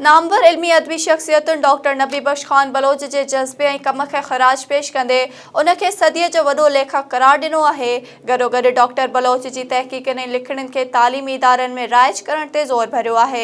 نامور علمي ادبي شخصيتن ڊاڪٽر نبي بخش خان بلوچ جي جذبي ۽ ڪم کي خراج پيش ڪندي ان کي صديء جو وڏو ليکڪ قرار ڏنو آهي. گڏوگڏ ڊاڪٽر بلوچ جي تحقيقن ۽ لکڻين کي تعليمي ادارن ۾ رائج ڪرڻ تي زور ڀريو آهي.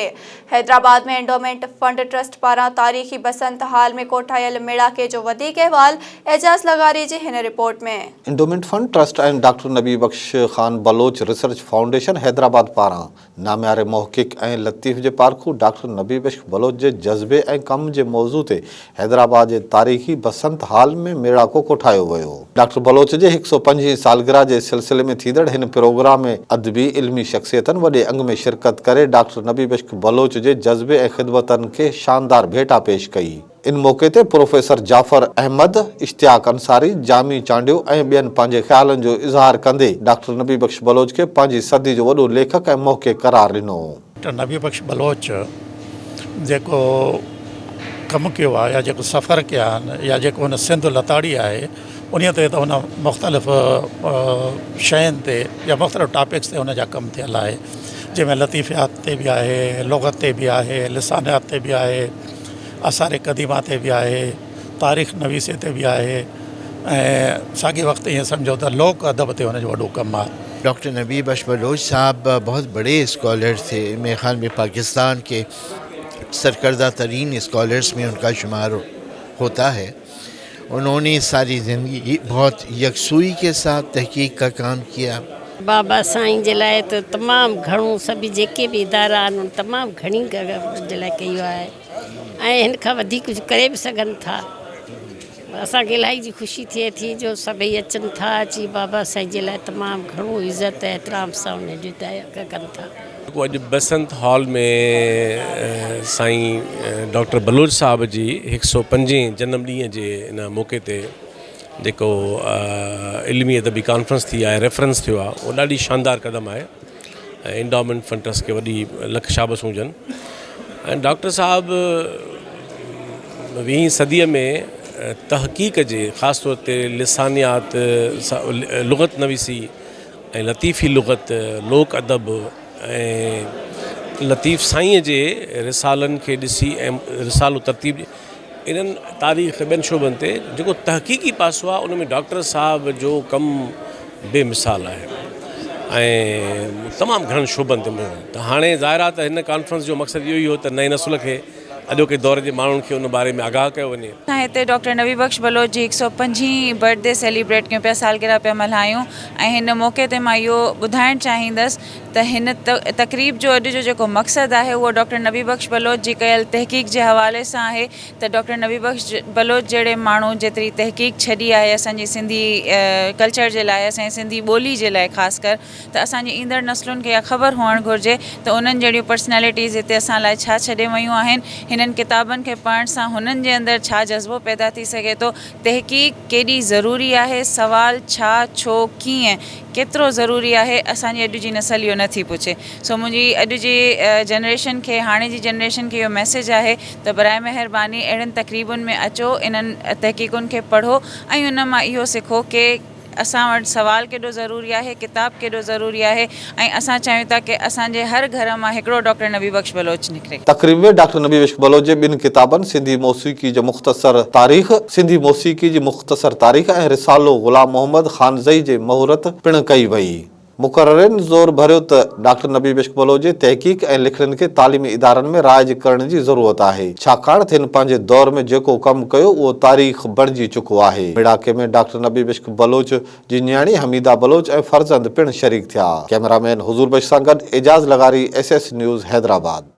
حيدرآباد ۾ اينڊومينٽ فنڊ ٽرسٽ پاران تاريخي بسنت هال ۾ ڪوٺايل ميڙاڪي جو وڌيڪ احوال اعجاز لغاري جي هن report ۾. Endowment fund trust ۽ doctor Nabi Bakhsh Khan Baloch research foundation Hyderabad پاران نامياري محقق ۽ لطيف جي پارکو ڊاڪٽر نبي بخش بلوچ جي جذبي ۽ ڪم جي موضوع تي حيدرآباد جي تاريخي بسنت هال ۾ ميڙاڪو ڪوٺايو ويو. ڊاڪٽر بلوچ جي هڪ سئو پنجين سالگرهه جي سلسلي ۾ ٿيندڙ هن پروگرام ۾ ادبي، علمي شخصيتن وڏي انگ ۾ شرڪت ڪري ڊاڪٽر نبي بخش بلوچ جي جذبي ۽ خدمتن کي شاندار ڀيٽا پيش ڪئي. ان موقعي تي پروفيسر جعفر احمد، اشتياق انصاري، جامي چانڊيو ۽ ٻين پنهنجي خيالن جو اظهار ڪندي ڊاڪٽر نبي بخش بلوچ کي پنهنجي صدي جو وڏو ليکڪ ۽ محقق قرار ڏنو. ڊاڪٽر نبي بخش بلوچ جيڪو ڪم ڪيو آهي يا جيڪو سفر ڪيا آهن يا جيڪو هن سنڌ لتاڙي آهي انهيء تي ته هن مختلف شين تي يا مختلف ٽاپڪس تي هن جا ڪم ٿيل آهي جنهن ۾ لطيفيات تي به آهي لغت تي به آهي لسانيات تي به آهي آثار قديمه تي به آهي، تاريخ نويسي تي به آهي ۽ ساڳئي وقت ائين سمجهو ته لوڪ ادب تي هن جو وڏو ڪم آهي. ڊاڪٽر نبي بخش بلوچ صاحب بهت بڙي اسڪالر ٿي ميري خيال ۾ پاڪستان ڪي سرڪرده ترين اسڪالرس ۾ ان ڪا شمار هوتا هي انهون ني ساري زندگي بهت يڪسوئي ڪي ساٿ تحقيق ڪا ڪام ڪيا. بابا سائين جي لاء ته تمام گهڻو سڀ جيڪي به ادارا آهن انهن تمام گهڻي جي لاء ڪيو آهي ۽ هن کان وڌيڪ ڪجهه ڪري به سگهن ٿا اسان کي الاهي جي خوشي ٿئي ٿي جو سڀئي اچن ٿا اچي بابا سائين جي لاء تمام گهڻو عزت ۽ احترام سان ان جي ڪن ٿا. جيڪو اڄ بسنت هال ۾ سائين ڊاڪٽر بلوچ صاحب جي هڪ سئو پنجين جنم ڏينهن جي ان موقعي تي جيڪو علمي ادبي ڪانفرنس ٿي آهي ريفرنس ٿيو آهي اهو ڏاڍي شاندار قدم آهي ۽ انڊومينٽ فنڊ ٽرسٽ کي وڏي لک شابسون هجن ۽ ڊاڪٽر صاحب ويهين صديء ۾ تحقيق جي خاص طور تي لسانيات لغت نويسي ۽ لطيفي لغت، لوڪ ادب ۽ لطيف سائينء جي رسالن کي ڏسي ۽ رسالو ترتيب ڏئي انهن تاريخ ٻين شعبن تي جيڪو تحقيقي پاسو آهي ان ۾ ڊاڪٽر صاحب جو ڪم بي مثال آهي ۽ تمام گهڻن شعبن تي ته هاڻي ظاهر آهي ته هن ڪانفرنس جو مقصد اهو ئي هو ته نئين نسل کي اڄوڪي دور جي ماڻهن کي ان باري ۾ آگاهه ڪيو وڃي. اسان هتي ڊاڪٽر نبي بخش بلوچ جي هڪ سئو پنجين برٿ ڊي سيليبريٽ ڪيون پيا سالگرهه پيا ملهايون ۽ هن موقعي تي مان اهو ٻڌائڻ چاهيندس ته هن تقريب جو اڄ جو جيڪو مقصد آهي اهو ڊاڪٽر نبي بخش بلوچ جي ڪيل تحقيق جي حوالي سان آهي ته ڊاڪٽر نبي بخش بلوچ جهڙي ماڻهو جيتري تحقيق ڇڏي آهي اسان جي سنڌي ڪلچر جي لاء اسان جي سنڌي ٻولي جي لاء خاص ڪر ته اسان جي ايندڙ نسلن کي اها خبر هئڻ گهرجي ته انهن جهڙيون پرسنالٽيز هتي اسان لاء ڇا ڇڏي ويون آهن، هنن ڪتابن کي پڙهڻ سان هنن جي اندر ڇا جذبو پيدا ٿي سگهي ٿو، تحقيق ڪيڏي ضروري آهي، سوال ڇا، ڇو، ڪيئن، ڪيترو ضروري آهي، اسان جي اڄ جي نسل اهو نه ٿي پڇي. سو منهنجي اڄ جي جنريشن کي، هاڻي جي جنريشن کي اهو ميسيج آهي ته براء مهرباني اهڙين تقريبن ۾ اچو، انهن تحقيقن کي پڙهو ۽ ان مان اهو سکو ڪي اسان وٽ سوال ڪيڏو ضروري آهي، ڪتاب ڪيڏو ضروري آهي ۽ اسان چاهيون ٿا ڪي اسان جي هر گهر مان هڪڙو ڊاڪٽر نبي بخش بلوچ نڪري. تقريب ۾ ڊاڪٽر نبي بخش بلوچ جي ٻن ڪتابن سنڌي موسيقي جي مختصر تاريخ، سنڌي موسيقي جي مختصر تاريخ ۽ رسالو غلام محمد خانزئي جي مهورت پڻ ڪئي وئي. مقررين زور ڀريو ته ڊاڪٽر نبي بخش بلوچ جي تحقيق ۽ لکڻين کي تعليمي ادارن ۾ رائج ڪرڻ جي ضرورت آهي، ڇاڪاڻ ته هن پنهنجي دور ۾ جيڪو ڪم ڪيو اهو تاريخ بڻجي چڪو آهي. ميڙاڪي ۾ ڊاڪٽر نبي بخش بلوچ جي نياڻي حميده بلوچ ۽ فرزند پڻ شريڪ ٿيا. ڪئميرا مين حضور بخش سان گڏ اعجاز لغاري، ايس ايس نيوز، حيدرآباد.